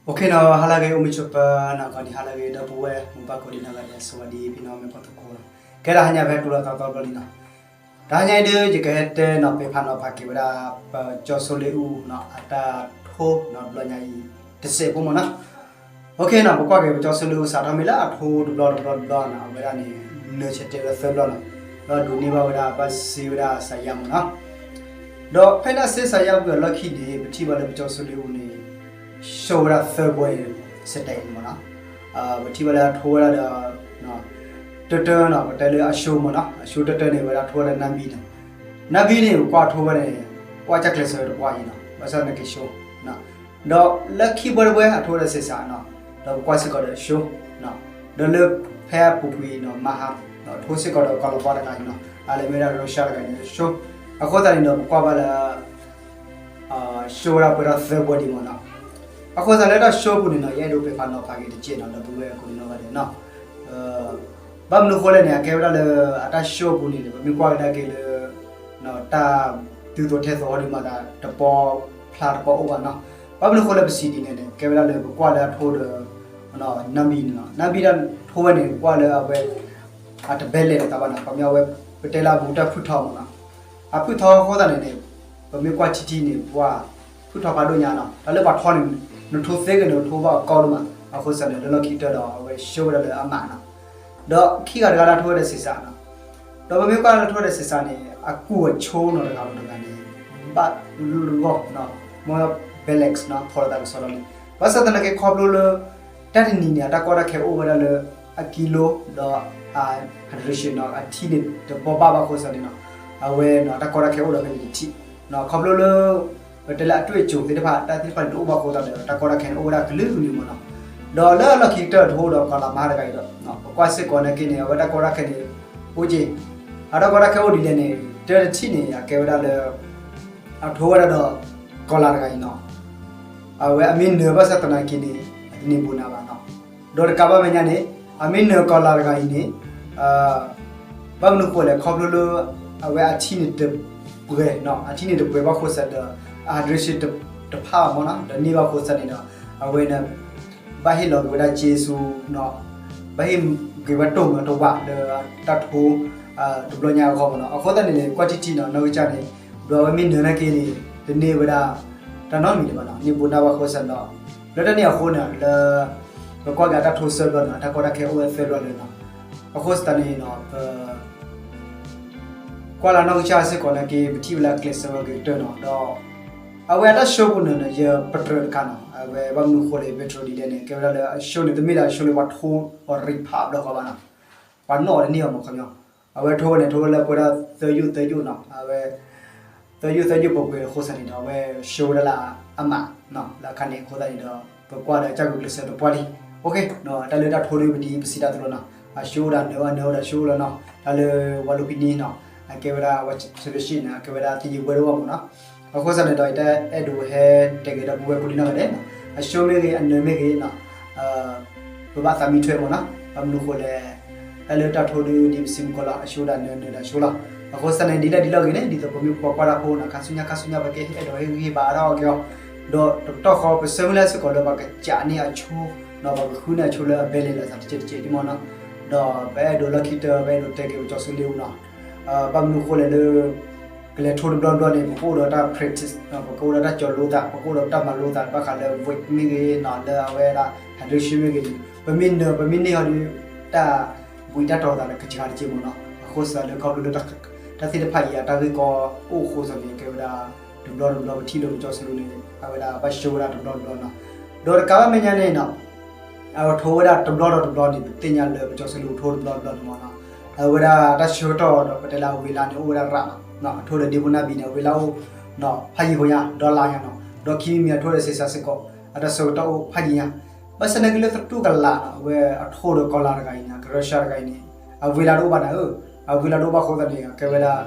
Okay နီၤ, ဟါလၢအဂ့ၤ အိၣ်မုာ်ဆိးပၢၤနီၤ, ဂီၤနံၤဟါလၢအဂ့ၤ ဒီပုၢ်ဝဲၢ်မိၢ်ပၢ်ကိးဒံးနီၢ်ဂၤဒဲး စဝၤဒံဖံနီၢ်မ့ၢ်ပှၤသကိးနီၤ, ကဲဒၣ်ဟါညါဖဲတူၢ်လိာ်သးသီဘျီလံနီၤ, တဟါညါအံၤဒုး ယကဟဲတဲနီၤ ပ့ၤဖးနီၤဖးက့ၤဝဲဒၣ် ပကၠီၤစိလ့အူနီၤ အတၢ်ထိနီၤ တဘျီညါအံၤ တစဲးဖိမ့ၢ်နီၤ, Okay နီၤ, ပကွၢ်က့ၤပကၠီၤစိလ့အူ စးထီၣ်မ့ၢ်လၢအထိတဘျီတဘျီတဘျီနီၤ, အဝဲဒၣ်န့ၣ် နၢၤဆဲးတဲဝဲဒၣ်သၢဘျီနီၤ, ဒီးဒိးန့ၢ်ဘၣ်ဝဲဒၣ် ဘၣ်စ့ဝဲဒၣ်စးယါမ့ၢ်နီၤ ဒီးဖဲန့ၣ်အစ့စးယါဝံၤအလီၢ်ခံန့ၣ် ပထံၣ်ဘၣ်လၢပကၠီၤစိလ့အူန့ၣ် ရှုံးဝဲဒၣ်သၢပွဲစတဲးမ့ၢ်နီၤ, ပထံၣ်ဘၣ်လၢအထိဝဲဒၣ်ဒီး တၢတၢနီၤ, ပတဲလၢအရှုံးမ့ၢ်နီၤ, အရှုံးတၢတၢန့ၣ် ဝဲဒၣ်ထိဝဲဒၣ်နၣ်ဘံၣ်နီၤ, နၣ်ဘံၣ်န့ၣ် ပကွၢ်ထိဝဲန့ၣ် ကွၢ်ကၢ်ကျဲးစၢးတပှၢ်အံၤနီၤ, ဘၣ်ဆၣ်သနာ်က့ရှုံး ဒီးလၢခံပွဲတပွဲ အထိဝဲဒၣ်စ့စးနီၤ, ဒီးပကွၢ်စ့ၢ်ကီးဒီးရှုံး, ဒီးလၢဖဲအပူၤကွံာ်နီၤ မၤဟး ဒီးထိစ့ၢ်ကီးဒီးကီၤလၤဝါတဂၤအံၤနီၤ, အလဲၤမ့ၢ်ဒၣ်ရၢရှါတဂၤအံၤန့ၣ်ရှုံး, အဃိသတးန့ၣ်ဒီး ပကွၢ်ဘၣ်လၢ ရှုံးဝဲဒၣ်ပှဲၤထီၣ်သၢပွဲဒံးမ့ၢ်နီၤ, အဃိသတးလၢတၢ်ရှုံးအပူၤန့ၣ်နီၤ ယအဲၣ်ဒိးပ့ၤဖးနီၤဖးက့ၤတစဲးနီၤ ဒီပုၢ်ဝဲၢ်ကိးဒံးနီၢ်ဂၤဒဲးနီၤ, ဘၣ်မနုၤဃိလဲၣ်န့ၣ် အကဲဝဲဒၣ်လၢ အတၢ်ရှုံးအပူၤန့ၣ် ပမ့ၢ်ကွၢ်ကဒါက့ၤလၢ တၢ်ဒုးသိးထဲသိးဟီဒုးမၤသး တပီဖျါတပီအိၣ်ဘၣ်နီၤ, ဘၣ်မနုၤဃိလၢပစံးဒ်န့ၣ်န့ၣ် ကဲဝဲဒၣ်လၢပကွၢ်လၢအထိဒီး နၣ်ဘံၣ်န့ၣ်နီၤ, နၣ်ဘံၣ်ဒၣ်ထိဝဲန့ၣ် ကွၢ်လၢအဝဲ အတဘဲလဲၤလိာ်သးဘၣ်နီၤ, ခီပညီဝဲ ပတဲလၢအဘူးတၢ်ဖုၣ်ထီမ့ၢ်နီၤ, အဖုၣ်ထီအဃိသတးန့ၣ်န့ၣ် ပမ့ၢ်ကွၢ်ထံထံန့ၣ် ပှၤ ဖုၣ်ထီဖးဒိၣ်ညါနီၤ, တၢ်လၢပှၤထီန့ၣ် နထိသ့က့ၤန့ၣ် ထိဘၣ်အကီဒိၣ်မး, အဃိသတးန့ၣ် လၢလီၢ်ခံကတၢၢ်ဒီး အဝဲရှုံးဝဲဒၣ်လၢအမးနီၤ, ဒီးခံဂၤတဂၤလၢအထိဝဲဒၣ်စ့စးနီၤ, ဒီးပမ့ၢ်ကွၢ်လၢထိဝဲဒၣ်စ့စးန့ၣ် အကူၣ်အဆိနီၤတဂၤလီၤတဂၤန့ၣ် ဘၣ်ဂီၢ် မ့ၢ် Bellex နီၤ ဖီၣ်လိာ်သးကစီဒီလံ, ဘၣ်ဆၣ်သနာ်က့ခီဖျိလၢ တၢ်တနံၤန့ၣ် အတၢ်ကီတၢ်ခဲအိၣ်ဝဲဒၣ်လၢ အကံလိ ဒီး hydration နီၤ အထံန့ၣ်တဘီဘၣ်ဘၣ်အဃိသတးန့ၣ်နီၤ, အဝဲနီၤ တၢ်ကီတၢ်ခဲအိၣ်ဒီးဖဲန့ၣ်တထံၣ်, ခီဖျိလၢ ပတဲလၢအတွေ့အကြုံသ့ၣ်တဖၣ် တၢ်သ့ၣ်တဖၣ်န့ၣ်တအိၣ်ဘၣ်အဃိသတးဒီး တၢ်ကီတၢ်ခဲန့ၣ်အိၣ်ဝဲဒၣ်ကလုာ်ကလုာ်မ့ၢ်နီၤ, ဒီးလၢအလီၢ်ခံကတၢၢ်တဟိဒီးကီၤလၤမၤတဂၤအံၤဒီး ပကွၢ်စ့ၢ်ကီးနာ်က့န့ၣ် အဝဲတၢ်ကီတၢ်ခဲန့ၣ် အိၣ်က့ၤ, အတၢ်ကီတၢ်ခဲအိၣ်ဒ်လဲၣ်န့ၣ် တၢတထံၣ်န့ၣ် အကဲဝဲဒၣ်လၢ အထိဝဲဒၣ်ဒီး ကီၤလၤတဂၤအံၤနီၤ, အဝဲအမ့ၢ်နၢၤဘၣ်ဆၣ်သနာ်က့န့ၣ် အတန့ၢ်ဘိးနးဘၣ်နီၤ, ဒီးတကးဘၣ်မဲာ်ညါန့ၣ် အမ့ၢ်နၢၤကီၤလၤတဂၤအံၤန့ၣ် ဘၣ်မနုၤဃိလဲၣ် ခီဖျိလၢ အဝဲအထံန့ၣ်တပှဲၤနီၤ, အထံန့ၣ်တပှဲၤဘၣ်အဃိသတးဒီး hydration တဖးဘၣ်မ့ၢ်နီၤ, ဒီးန့ၢ်ဘၣ်အဃိသတးန့ၣ်ဒီး အဝဲန့ၣ် ဘၣ်ဟ့ၣ်လီၤက့ၤဝဲဒၣ်က့ဆူနီၤ, ဘၣ်ဟ့ၣ်က့ၤဝဲတိၢ်မၤတဝးလၢတၢ်ထိ တဘျီညါအဂီၢ်မ့ၢ်နီၤ, အဃိသတးန့ၣ်န့ၣ် ကွၢ်ထံထံနီၤ နီၢ်ကစၢ်န့ၣ် ဒီးအဝဲမ့ၢ်နၢၤနာ်က့န့ၣ် တန့ၢ်ဝဲဒၣ် တၢ်နီတမံၤလၢၤဘၣ်နီၤ, န့ၢ်ဘိးနးဘၣ်အဃိသတးဒီး လၢတၢ်န့ၣ်အဃိန့ၣ် လၢ ပကွၢ်က့ၤအတၢ်ထိသၢဘျီနီၤ အတၢ်ကီတၢ်ခဲအိၣ်ဝဲသၢဘျီလၢၤနီၤ, အဃိသတးန့ၣ်နီၤ ပ ကွၢ်လၢနီၢ်ကစၢ်စ့ၢ်ကီးနာ်က့ ပထံၣ်ဝဲလၢအကျဲးစၢးဝဲက့ၤကတၢၢ်နီၤ, ဒီး အဝဲအတၢ်ရှုံးပူၤန့ၣ်နီၤ ယပတြၢၤတခါနီၤ, အဝဲဘၣ်မနုၤဃိလဲၣ် ပတြၢၤဒ်လဲၣ်န့ၣ် ကဲဝဲဒၣ်လၢအရှုံးန့ၣ် တမ့ၢ်လၢအရှုံးလၢပှၤထိအီၤရံးဖးဘျီဃီဘၣ်နီၤ, ပှၤနီၣ်အီၤတန့ၢ်အီၤမ့ၢ်ခီပညီ, အဝဲထိဝဲန့ၣ် ထိဝဲလၢပဝဲဒၣ်သၢယုၢ်သၢယုၢ်နီၤ, အဝဲ သၢယုၢ်သၢယုၢ်ပှဲၤပှဲၤအဃိသတးန့ၣ်ဒီး အဝဲရှုံးဝဲဒၣ်လၢအမးနီၤ, လၢအခါန့ၣ်အဃိသတးန့ၣ်ဒီး ပကွၢ်ဒီးကစၢ်ဂုာ်ကျဲးစၢးသပှၢ်လံ, တၢ်လၢတၢ်ထိဒုးပဒ်ပစံးတၢ်သိးလီၤနီၤ, အရှုံးအိၣ်ဒီးနၢၤဝဲ နၢၤအိၣ်ဒီးရှုံးအိၣ်လီၤနီၤ, တၢ်လၢဝၤလိပံနံနီၤ, အကဲဝဲဒၣ်ဝၤ championship န့ၣ် အကဲဝဲဒၣ်သယံၤဝဲတဝီမ့ၢ်နီၤ, အဃိသတးန့ၣ်ဒီး ယတၢ်အဲၣ်ဒိးဟဲတဲက့ၤဒီပုၢ်ဝဲၢ်ကိးဒံနီၢ်ဂၤဒဲးနီၤ, အရှုံးမ့ၢ်ဂ့ၤ အနၢၤမ့ၢ်ဂ့ၤနီၤ ပဘၣ်သးမံထွဲမ့ၢ်နီၤ, ဘၣ်မနုၤဃိလဲၣ်, တၢ်လၢတၢ်ထိဒုးဒ်ပစံးမုၢ်ကီးလီၤ, အရှုံးဒၣ်နၢၤ နၢၤဒၣ်ရှုံးလီၤ, အဃိသတးန့ၣ် ဒ်လဲၣ်ဒ်လဲၣ်ဂ့ၤန့ၣ် ဒ်သိးပမ့ၢ်ကွၢ်ကွၢ်တၢ်ဖိနီၤ ခါဆူညါခါဆူညါ ပကဟဲအဲၣ်ဒိးဟ့ၣ်ဂံၢ်ဟ့ၣ်ဘါအါထီၣ်က့ၤအီၤ, ဒီးတကတီၢ်ဃီ ပဆၢမုၢ်လၢ်စ့ၢ်ကီးလၢပကကးန့ၢ်အဆိနီၤ, ပကဃုန့ၢ်အဆိလၢအဘဲလဲၤလိာ်သးတကဲးတကဲးဒ်မ့ၢ်နီၤ, ဒီးပအဲၣ်ဒိးလီၢ်ခံကတၢၢ် ပအဲၣ်ဒိးတဲက့ၤပကၠီၤစိလ့အူနီၤ, ဘၣ်မနုၤဃိလဲၣ်လၢ ကလဲၤထိတဘျီတဘျီန့ၣ် ပကအိၣ်ဒီးတၢ် practice နီၤ, ပကအိၣ်ဒီးတၢ်ကၠီၤလိသး ပကအိၣ်ဒီးတၢ်မၤလိသး ဘၣ်ဃးလၢ weight မ့ၢ်ဂ့ၤနီၤ, လၢအဝဲဒၣ် hydration မ့ၢ်ဂ့ၤန့ၣ် ပမ့ၢ်နၢၤ ပမ့ၢ်န့ၢ်ဟီဒုး တၢ်ဘှံးတၢ်တီၤသးလၢကစှၤတက့ၢ်မ့ၢ်နီၤ, အဃိသတးလၢခီဖျိလၢ တၢ်သ့ၣ်တဖၣ်အံၤ အတၢ်ဂ့ၢ်ကီအိၣ်အဃိသတးန့ၣ် ကဲဝဲဒၣ် တဘျီတဘျီ ပထံၣ်လိာ်ပကၠီၤစိလ့အူန့ၣ် အဝဲဒၣ်ဘၣ်ရှုံးဝဲဒၣ်တဘျီတဘျီနီၤ, ဒီးတကးဘၣ်မဲာ်ညါန့ၣ်နီၤ အဝဲထိဝဲဒၣ်တဘျီဒီးတဘျီန့ၣ် ပသ့ၣ်ညါလၢပကၠီၤစိလ့အူထိတဘျီတဘျီန့ၣ်မ့ၢ်နီၤ, အဝဲဒၣ်တၢ်ဆၢကတီၢ်ဒီး ပတဲလၢအဝ့ၤလါန့ၣ် အိၣ်ဝဲဒၣ်ရးမး, အထိဒီးဒ့ဖိနၢ်ဘံၣ်န့ၣ် အဝ့ၤလါအိၣ် ဖးယံၤဖိညါ ဒီးလါညါနီၤ, ဒီးခံမံၤမံၤအထိဒီးစ့စးစ့ၢ်ကီး အတၢ်ဆၢကတီၢ်အိၣ်ဖးယံၤညါ, ဘၣ်ဆၣ်နာ်က့လၢသတူၢ်ကလာ်နီၤ အဝဲအထိဒီးကီၤလၤတဂၤအံၤန့ၣ် ကရၢရှါတဂၤအံၤန့ၣ် အဝ့ၤလါတအိၣ်ဘၣ်နၤဧၢ, အဝ့ၤလါတအိၣ်ဘၣ်အဃိသတးန့ၣ် ကဲဝဲဒၣ်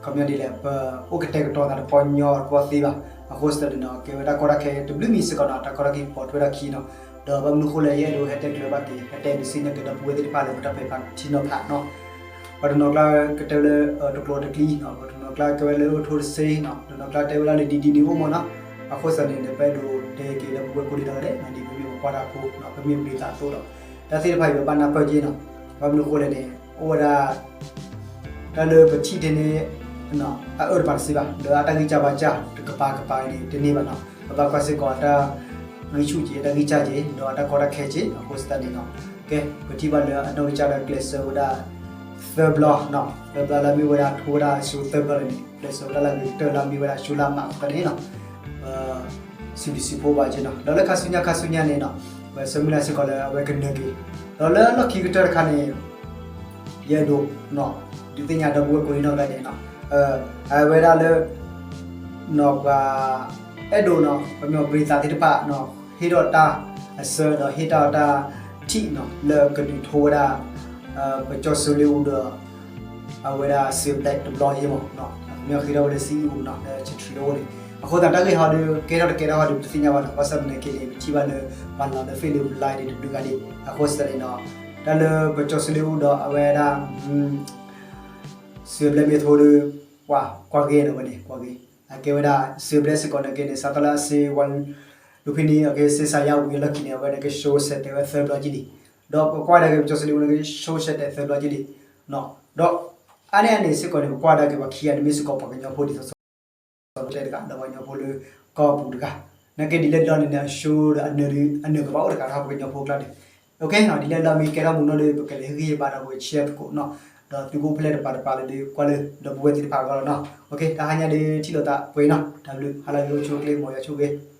ခီပညီဒ်လဲၣ် ပအိၣ်ကတဲာ်ကတီၤသးတပီညီတပီသ့ဘၣ်, အဃိသတးန့ၣ်ဒီး ကဲဝဲဒၣ်တၢ်ကီတၢ်ခဲတဘျုးမံၤစ့ၢ်ကီးနီၤ, တၢ်ကီတၢ်ခဲပိာ်ထွဲဒၣ်ခံနီၤ, ဒီးဘၣ်မနုၤဃိလဲၣ် ယအဲၣ်ဒိးဟဲတဲကျၢၤဘၣ်က့ၤ ဟဲတဲဒုးစ့ၢ်ကီးက့ၤဒီပုၢ်ဝဲၢ်သ့ၣ်တဖၣ်လၢပတၢ်ပဲာ်ဖးထံနီၤဖးနီၤ, ပှၤတနီၤကျါကတဲဝဲလၢတကျိၤတကျံနီၤ, ပှၤတနီၤကျါကဲဝဲလၢအိၣ်ထိတစ့နီၤ, တနီၤကျါတဲဝဲဒၣ်လၢဒ်ဒ်န့ၣ်အိၣ်မ့ၢ်နီၤ, အဃိသတးန့ၣ် ပအဲၣ်ဒိးတဲက့ၤလၢပဝဲကိးဒံနီၢ်ဂၤဒဲး ဒ်ပမ့ၢ်ပကွၢ်တၢ်ဖိ ပမ့ၢ်ပျံၤသးအသိးဒီး တၢ်သ့ၣ်တဖၣ်အံၤ ပဘၣ်နၢ်ပၢၢ်က့ၤနီၤ. ဘၣ်မနုၤအဃိလဲၣ်န့ၣ် အိၣ်ဝဲဒၣ် တၢ်လၢပထံၣ်ထဲန့ၣ် အအၢတပၤတစ့ဘၣ်, ဒီးအတၢ်ဂံၢ်စၢ်ဘါစၢ်တကပၤကပၤန့ၣ် တန့ၢ်ဘၣ်နီၤ. ပဘၣ်ကွၢ်စ့ၢ်ကီးအတၢ်ဂံၢ်ဆူၣ်က့ၤ အတၢ်ဂံၢ်စၢ်က့ၤ ဒီးအတၢ်ကီတၢ်ခဲက့ၤ အဃိသတးန့ၣ်နီၤ. ကဲ ပထံၣ်ဘၣ်လၢအနီၢ်ကစၢ်ဒီးကျဲးစၢးဝဲဒၣ် သၢဘျီနီၤ, သၢဘျီလၢအမ့ၢ်ဝဲဒၣ်ထိဝဲဒၣ်အဆိသၢဘျီန့ၣ် ကျဲးစၢးဝဲဒၣ်လၢအဂ့ၤကတၢၢ်လၢအမ့ၢ်ဝဲဒၣ်အဆိလၢအမးအဃိသတးန့ၣ်နီၤ စံးဘျုးစံးဖှိၣ်ဘၣ်က့ၤနီၤ. ဒီးလၢခါဆူညါခါဆူညါန့ၣ်နီၤ ပဆၢမုၢ်လၢ်စ့ၢ်ကီးလၢအဝဲကနၢၤက့ၤ, ဒီးလၢလီၢ်ခံကတၢၢ်တခါန့ၣ် ယအဲၣ်ဒိး ဒုးသ့ၣ်ညါဒီပုၢ်ဝဲၢ်ကိးဒံနီၢ်ဂၤဒဲးနီၤ, အဝဲဒၣ်လၢ ပှၤအဲၣ်ဒိးနီၤ ပှၤမ့ၢ်ပျံၤသးသ့ၣ်တဖၣ်နီၤ ဟ့ၣ်ထီၣ်တၢ်အဆၢ ဒီးဟ့ၣ်တၢ်တၢ်ထံၣ်နီၤ လၢကဒုးထိဝဲဒၣ် ပကၠီၣ်စၢလ့အူဒီး အဝဲဒၣ်စံးဘျဲးတဘျီအံၤမ့ၢ်နီၤ, မ့ၢ်ဃ့ထီၣ်ဝဲလၢစံအူနီၤ လၢဆထြံအအိၣ်န့ၣ်, အဃိသတးတၢ်ဂ့ၢ်ဟီဒီး ကဲထီၣ်တကဲထီၣ်ဟီဒီး ပတသ့ၣ်ညါဘၣ်နီၤ, ဘၣ်ဆၣ်သနာ်က့န့ၣ် ပထံၣ်ဘၣ်လၢ ပှၤလီၤလၢ Facebook Live န့ၣ် တဘျုးဂၤဒံး, အဃိသတးန့ၣ်နီၤ တၢ်လၢပကၠီၣ်စၢလ့အူဒီးအဝဲဒၣ် စံးဘျဲးမ့ၢ်ထိဒီး ပှၤကွၢ်ဂ့ၤနီၤဝဲန့ၣ် ကွၢ်ဂ့ၤ, အကဲဝဲဒၣ်စံးဘျဲးစ့ၢ်ကီးနာ်က့န့ၣ် စးထီၣ်လၢအစ့ဝါ လူၤဖံနံၤ အက့ၤစ့စးယါဝံၤအလီၢ်ခံန့ၣ် အဝဲန့ၣ်ကၠီၣ်စဲးတဲာ်ဝဲသၢဘျီက့ၤလံ, ဒီးပကွၢ်ဒၣ်က့ၤပကၠီၣ်စၢလ့အူန့ၣ် ကၠီၣ်စဲးတဲာ်သၢဘျီက့ၤလံ, ဒီးအါန့ၢ်အန့ၣ်စ့ၢ်ကီးန့ၣ် ပကွၢ်ဒၣ်က့ၤပှၤခံဂၤန့ၣ် မ့ၢ်စ့ၢ်ကီးပှၤကညီဖိဒ်သိးသိး တၢ်တကးဒီးပှၤကညီဖိလၢကီၢ်ပူၤတဂၤ, နာ်က့ဒ်လဲၣ်ဒ်လဲၣ်န့ၣ် အဆိဒီးအနၢၤဒီး အနၢၤကဘၣ်အိၣ်တဂၤဒီးပှၤကညီဖိကျါန့ၣ်, ဒ်လဲၣ်ဒ်လဲၣ်မ့ၢ်ကဲထီၣ်မူနီၢ်ဒီး ပကလဲၤဟ့ၣ်ဂံၢ်ဟ့ၣ်ဘါဒီးပကဆှဲသကိးနီၤ, ဒီးသုကအိၣ်ဖဲလဲၣ်တပၤတပၤလၢဒုးကွၢ်လၢဒီပုၢ်ဝဲၢ်သ့ၣ်တဖၣ်အဂီၢ်လီၤနီၤ, တၢ်ဟါညါဒီးထံၣ်လိာ်သးပှဲၤနီၤ, တၢ်ဘျုး ဟါလၢဂ့ၤ အိၣ်ဆူၣ်အိၣ်ချ့ မ်ယွၤဆိၣ်ဂ့ၤ